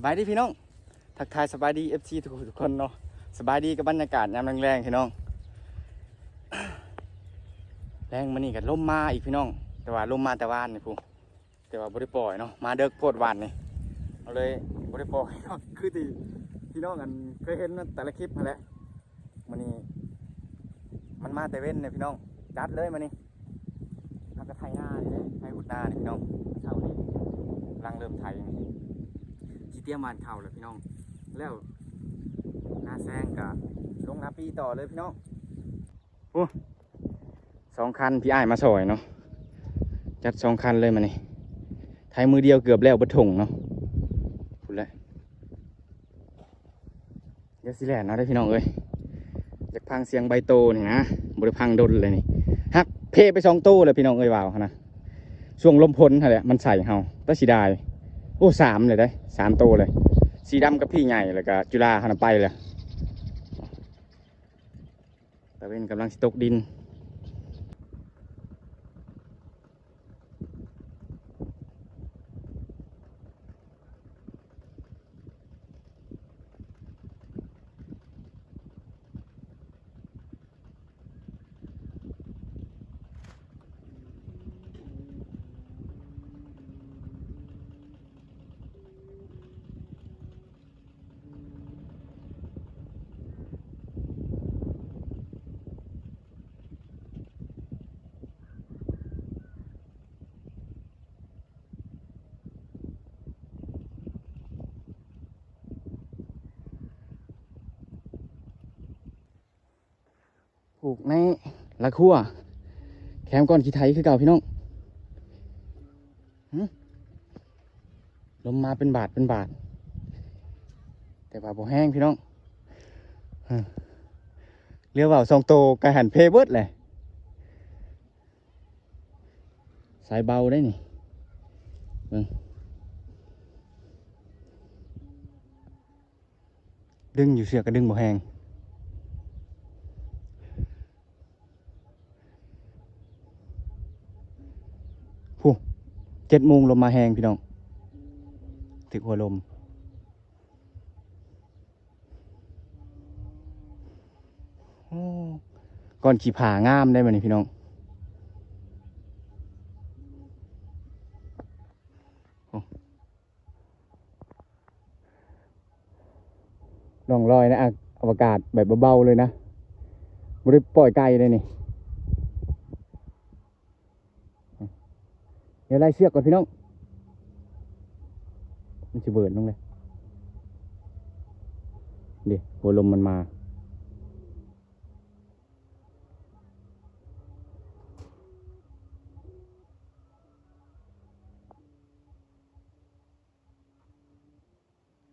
ສະບາຍດີພີ່ນ້ອງ ທັກທາຍສະບາຍດີເອັຟຊີທຸກໆຄົນເນາະ. ສະບາຍດີກັບບັນຍາກາດຍາມແລງໆພີ່ນ້ອງ. ແລງມື້ນີ້ກໍລົມມາອີກພີ່ນ້ອງ ແຕ່ວ່າລົມມາແຕ່ວານນີ້ພຸ້ນ ແຕ່ວ່າບໍ່ໄດ້ປ່ອຍເນາະ ມາເດິກໂພດວານນີ້ ກໍເລີຍບໍ່ໄດ້ປ່ອຍເນາະ ຄືທີ່ພີ່ນ້ອງອັນເຄີຍເຫັນໃນແຕ່ລະຄລິບຫັ້ນແຫຼະ. ມື້ນີ້ມັນມາແຕ່ເວັນເດ້ພີ່ນ້ອງ ຈັດເລີຍມື້ນີ້. ເຮົາກໍໄຖນານີ້ແຫຼະ ໄຖຮຸດນານີ້ພີ່ນ້ອງ ເຊົ້ານີ້ກຳລັງເລີ່ມໄຖ ຊິຕຽມຫວ່ານເຂົ້າແລ້ວພີ່ນ້ອງ. ແລ້ວນາແຊງກໍລົງນາປີຕໍ່ເລີຍພີ່ນ້ອງ. ໂອ້ ສອງຄັນ ພີ່ອ້າຍມາຊ່ອຍເນາະ ຈັດສອງຄັນເລີຍມື້ນີ້ ໄຖມື້ດຽວເກືອບແລ້ວເບິດທົ່ງເນາະ ພຸ້ນແຫຼະ. ດຽວຊິແລ່ນເອົາເດີພີ່ນ້ອງເອີຍ ຢາກຟັງສຽງໃບໂຕນີ້ນະ ບໍ່ໄດ້ຟັງດົນເລີຍນີ້. ຫັກເພໄປສອງໂຕແລ້ວພີ່ນ້ອງເອີຍ ວ່າວຫັ້ນນະ ຊ່ວງລົມຝົນຫັ້ນແຫຼະ ມັນໃສ່ເຮົາ ແຕ່ເສຍດາຍ. ໂອ້ ສາມເລີຍເດ້ ສາມໂຕເລີຍ ສີດຳກັບພີ່ໃຫຍ່ ແລ້ວກໍຈຸລາຫັ້ນນະໄປແລ້ວ. ຕາເວັນກຳລັງຊິຕົກດິນ. ປູກໃນລະຄົວ ແຄມກ້ອນຂີ້ໄຖຄືເກົ່າພີ່ນ້ອງ. ຫຶ ລົມມາເປັນບາດເປັນບາດ ແຕ່ວ່າບໍ່ແຮງພີ່ນ້ອງ. ເຫຼືອວ່າວສອງໂຕ ໄກ່ຫັນເພເບິດເລີຍ. ສາຍເບົາໄດ໋ນີ້ ເບິ່ງ ດຶງຢູ່ ເຊືອກກໍດຶງບໍ່ແຮງ. ພຸ້ນ ເຈັດໂມງລົມມາແຮງພີ່ນ້ອງ ຖືກຫົວລົມ. ໂອ້ ກ້ອນຂີ້ຜາງາມໄດ໋ມື້ນີ້ພີ່ນ້ອງ. ໂອ້ ລ່ອງລອຍໃນອາ ອະວະກາດແບບເບົາໆເລີຍນະ ບໍ່ໄດ້ປ່ອຍໄກ່ເດ້ນີ້. ດຽວໄລ່ເຊືອກກ່ອນພີ່ນ້ອງ ມັນຊິເບີນລົງເລີຍ ເດ້ ຫົວລົມມັນມາ.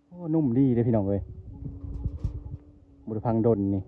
ໂອ້ ນຸ້ມດີເດ້ພີ່ນ້ອງເອີຍ ບໍ່ໄດ້ພັງດົນນີ້.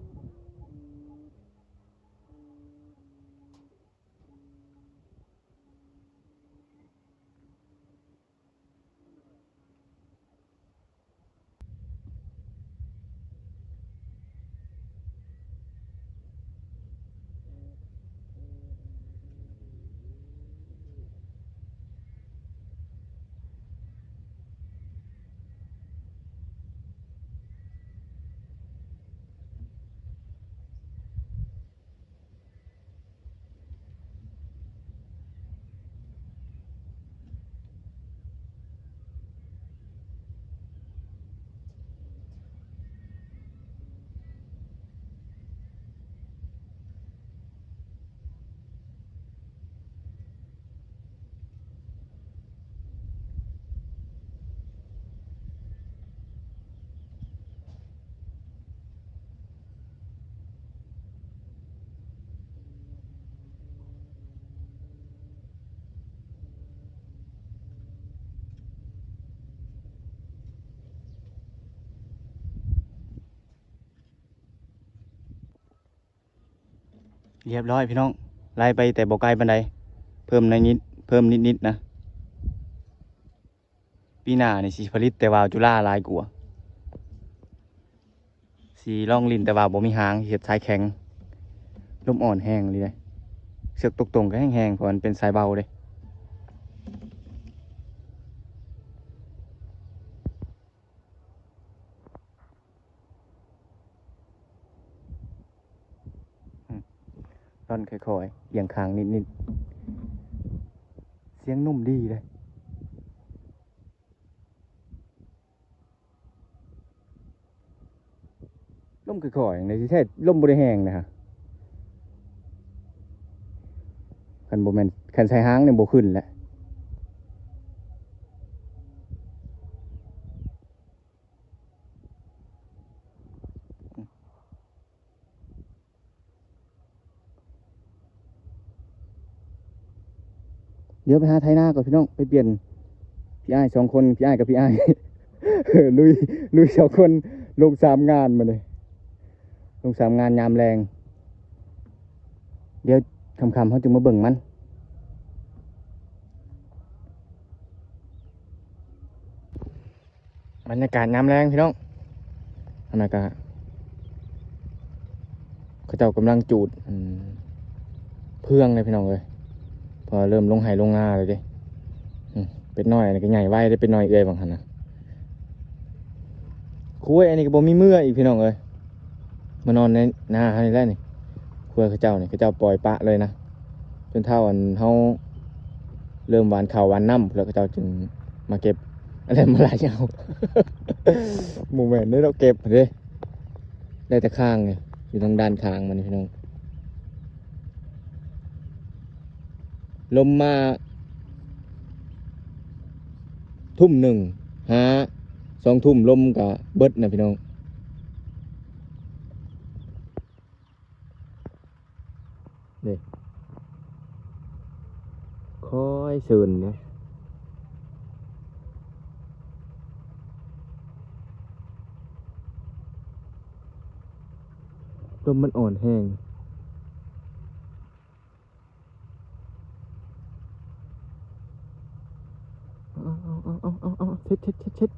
ຮຽບຮ້ອຍພີ່ນ້ອງ ໄລ່ໄປແຕ່ບໍ່ໄກປານໃດ ເພີ່ມໃນນິດ ເພີ່ມນິດໆນະ. ປີໜ້ານີ້ຊິຜະລິດແຕ່ວ່າວຈຸລາຫຼາຍກວ່າ ຊິລອງຫຼິ້ນແຕ່ວ່າວບໍ່ມີຫາງ ເຮັດສາຍແຂງ ລົມອ່ອນແຮງອີ່ຫຼີເດ້ ເຊືອກຕົກຕົງກໍແຮງໆ ເພາະມັນເປັນສາຍເບົາເດ້. ລ່ອນຄ່ອຍໆ ອຽງຄາງນິດໆ ສຽງນຸ້ມດີເດ້. ລົມຄ່ອຍໆ ໃນທີ່ແທ້ລົມບໍ່ໄດ້ແຮງນະ. ຄັນບໍ່ແມ່ນ ຄັນໃສ່ຫາງນີ້ບໍ່ຂຶ້ນແຫຼະ. ດຽວໄປຫາໄຖນາກ່ອນພີ່ນ້ອງ ໄປປ່ຽນ ພີ່ອ້າຍສອງຄົນ ພີ່ອ້າຍກັບພີ່ອ້າຍ ລຸຍ ລຸຍສອງຄົນ ລົງສາມງານມື້ນີ້ ລົງສາມງານຍາມແລງ. ດຽວຄ່ຳໆ ເຮົາຈຶ່ງມາເບິ່ງມັນ. ບັນຍາກາດຍາມແລງພີ່ນ້ອງ ອັນນັ້ນກະ ເຂົາເຈົ້າກຳລັງຈູດ ອັນ ເຟືອງເດ້ພີ່ນ້ອງເອີຍ ເພາະວ່າເລີ່ມລົງໄຮ່ລົງນາແລ້ວເດ້. ອືມ ເປັດນ້ອຍອັນນີ້ກະໃຫຍ່ໄວເດ້ ເປັດນ້ອຍເອື້ອຍຫວ່າງຫັ້ນນະ. ຄວາຍອັນນີ້ກະບໍ່ມີເມືອອີກພີ່ນ້ອງເອີຍ ມານອນໃນນາເຮົານີ້ແຫຼະນີ້. ຄວາຍເຂົາເຈົ້ານີ້ ເຂົາເຈົ້າປ່ອຍປະເລີຍນະ ຈົນເທົ່າອັນເຮົາເລີ່ມຫວ່ານເຂົ້າຫວ່ານນຳ ແລ້ວເຂົາເຈົ້າຈຶ່ງມາເກັບ ອັນນັ້ນມາໄລ່ເອົາ. ບໍ່ແມ່ນເດ້ ເຮົາເກັບເດ້ ໄດ້ແຕ່ຄາງນີ້ ຢູ່ທາງດ້ານຂ້າງມັນນີ້ພີ່ນ້ອງ. ລົມມາທຸ່ມໜຶ່ງ ຫາສອງທຸ່ມ ລົມກະເບິດນະພີ່ນ້ອງ. ນີ້ ຄ່ອຍເຊີນເດ້ ລົມມັນອ່ອນແຮງ. ເອົາໆໆໆໆ ເຊັດໆໆ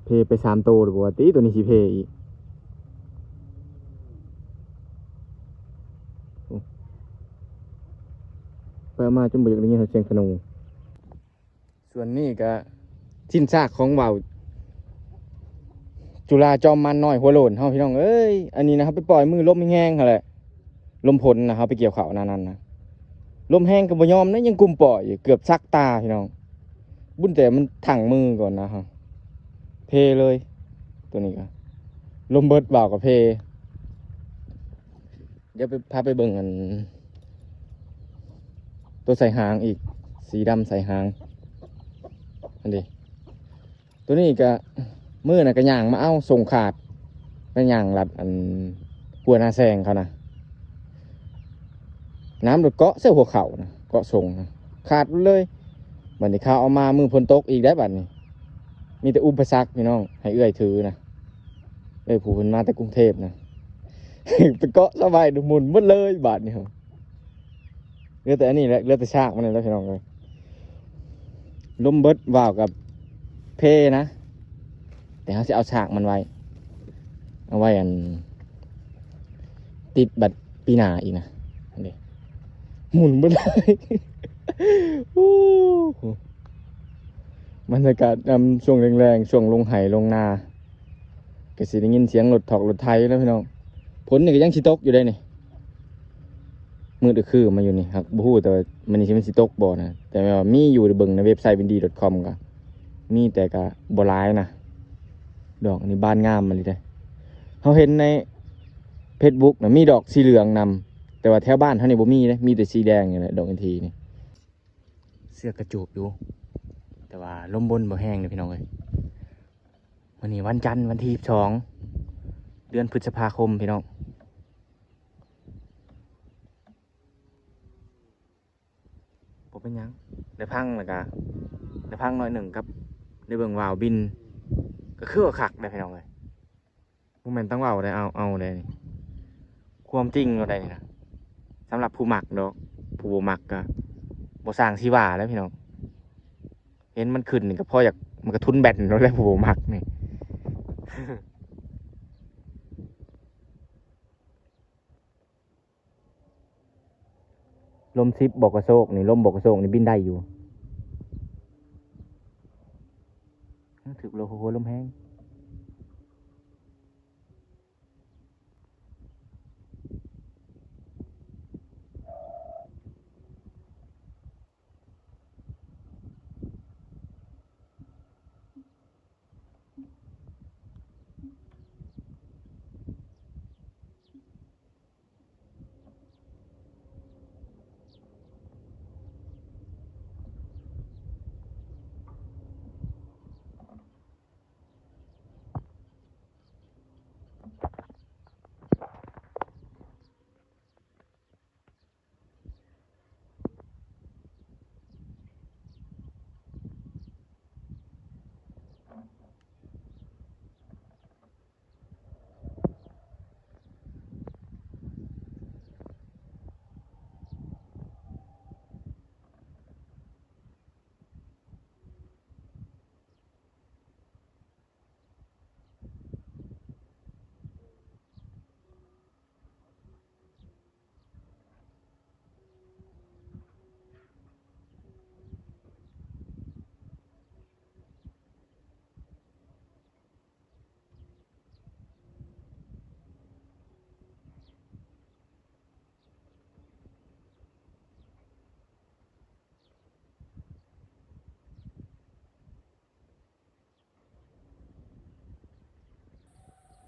ໆ ເພໄປສາມໂຕແລ້ວບໍ່ວ່າຕິ ໂຕນີ້ຊິເພອີກ. ໂອ້ ໄປມາຈົນບໍ່ຢາກໄດ້ຍິນຮອດສຽງທະນູ. ສ່ວນນີ້ກະຊິ້ນຊາກຂອງບ່າວຈຸລາຈອມມານນ້ອຍຫົວໂຫຼນເຮົາ ພີ່ນ້ອງເອີຍ. ອັນນີ້ນະ ເຮົາໄປປ່ອຍມື້ລົມແຮງໆຫັ້ນແຫຼະ ລົມຝົນນະ ເຮົາໄປກ່ຽວເຂົ້າໜ້ານັ້ນນະ ລົມແຮງກະບໍ່ຍອມນະ ຍັງກຸ້ມປ່ອຍຢູ່ ເກືອບສັກຕາພີ່ນ້ອງ. ບຸນແຕ່ມັນທັ່ງມືກ່ອນນະ ເຮົາເພເລີຍ. ໂຕນີ້ກະລົມເບິດ ບ່າວກະເພ. ດຽວໄປ ພາໄປເບິ່ງອັນ ໂຕໃສ່ຫາງອີກ ສີດຳໃສ່ຫາງ ອັນນີ້. ໂຕນີ້ກະ ມື້ນັ້ນກະຍ່າງມາເອົາ ສົ່ງຂາດ ໄປຍ່າງລັດອັນ ຫົວໜ້າແຊງເຂົານະ ນ້ຳໂດດເກາະໃສ່ຫົວເຂົ້ານະ ເກາະສົ່ງນະ ຂາດເລີຍ. ບາດນີ້ເຂົາເອົາມາມື້ຝົນຕົກອີກໄດ໋ ບາດນີ້ ມີແຕ່ອຸປະສັກພີ່ນ້ອງ ໃຫ້ເອື້ອຍຖືນະ ເອື້ອຍຜູ້ເພິ່ນມາແຕ່ກຸງເທບນະ ໄປເກາະສະໄບ ໝຸ່ນໝົດເລີຍບາດນີ້. ເຫຼືອແຕ່ອັນນີ້ແຫຼະ ເຫຼືອແຕ່ຊາກມັນນີ້ແຫຼະ ພີ່ນ້ອງເອີຍ. ລົມເບິດ ບ່າວກະເພນະ ແຕ່ເຮົາຊິເອົາຊາກມັນໄວ້ ເອົາໄວ້ອັນ ຕິດບັດປີໜ້າອີກນະ. ອັນນີ້ ໝຸ່ນເບິດເລີຍ. ໂອ້ ບັນຍາກາດຍາມຊ່ວງແລງໆ ຊ່ວງລົງໄຮ່ລົງນາ ກະຊິໄດ້ຍິນສຽງລົດຖອກລົດໄຖແລ້ວພີ່ນ້ອງ. ຝົນນີ້ກະຍັງຊິຕົກຢູ່ເດ້ນີ້ ມືດອາຄືມາຢູ່ນີ້ ຫາກບໍ່ຮູ້ແຕ່ວ່າມື້ນີ້ຊິ ມັນຊິຕົກບໍ່ນະ ແຕ່ວ່າມີຢູ່ ໄດ້ເບິ່ງໃນເວັບໄຊ ວິນດີດອດຄອມ ກະມີ ແຕ່ກະບໍ່ຫຼາຍນະ. ດອກອັນນີ້ບານງາມອີ່ຫຼີເດ້ ເຮົາເຫັນໃນເຟສບຸກນະ ມີດອກສີເຫຼືອງນຳ ແຕ່ວ່າແຖວບ້ານເຮົານີ້ບໍ່ມີເດ້ ມີແຕ່ສີແດງນີ້ແຫຼະ ດອກອິນທີນີ້. ເຊືອກກະຈູບຢູ່ ແຕ່ວ່າລົມບົນບໍ່ແຮງເດ້ພີ່ນ້ອງເອີຍ. ມື້ນີ້ວັນຈັນ ວັນທີສິບສອງ ເດືອນພຶດສະພາຄົມ ພີ່ນ້ອງ. ບໍ່ເປັນຫຍັງ ໄດ້ພັງແລ້ວກະ ໄດ້ພັງໜ້ອຍໜຶ່ງກັບ ໄດ້ເບິ່ງວາວບິນ ກະຄືວ່າຄັກໄດ໋ພີ່ນ້ອງເອີຍ. ບໍ່ແມ່ນຕັ້ງເວົ້າໄດ໋ ເອົາ ເອົາໄດ໋ນີ້ ຄວາມຈິງເອົາໄດ໋ນີ້ນະ. ສຳລັບຜູ້ມັກດອກ ຜູ້ບໍ່ມັກກະບໍ່ຊ່າງຊິວ່າແຫຼະພີ່ນ້ອງ. ເຫັນມັນຂຶ້ນນີ້ກະພໍຢາກ ມັນກະທຸນແບນໂລດແຫຼະ ຜູ້ບໍ່ມັກນີ້. ລົມສິບ ບໍ່ກະໂຊກນີ້ ລົມບໍ່ກະໂຊກນີ້ບິນໄດ້ຢູ່. ຖືກໂລ ໂອ້ໂຫ ລົມແຮງ.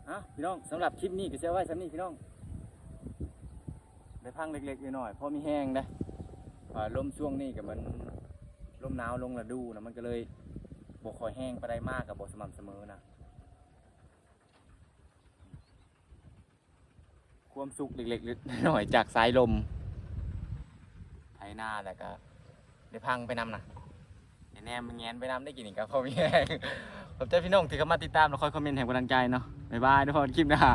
ເອົ້າ ພີ່ນ້ອງ, ສຳລັບຄລິບນີ້ກໍຊິເອົາໄວ້ສ່ຳນີ້ພີ່ນ້ອງ. ໄດ້ພັງເລັກໆນ້ອຍໆ ພໍມີແຮງເດ້. ເພາະວ່າລົມຊ່ວງນີ້ກໍມັນ ລົມໜາວລົງລະດູນະ ມັນກໍເລີຍບໍ່ຄ່ອຍແຮງປານໃດ, ມາກໍບໍ່ສະໝ່ຳສະເໝີນະ. ຄວາມສຸກເລັກໆນ້ອຍໆ ຈາກສາຍລົມໄຖນາ ແລ້ວກໍໄດ້ພັງໄປນຳນະ, ໄດ້ແນມແງນໄປນຳ. ໄດ້ກິນນີ້ກໍພໍມີແຮງ. ຂອບໃຈພີ່ນ້ອງທີ່ເຂົ້າມາຕິດຕາມ ແລ້ວຄອຍຄອມເມັນໃຫ້ກຳລັງໃຈເນາະ. ບາຍບາຍ ເດີ ພໍກັນຄລິບໜ້າ.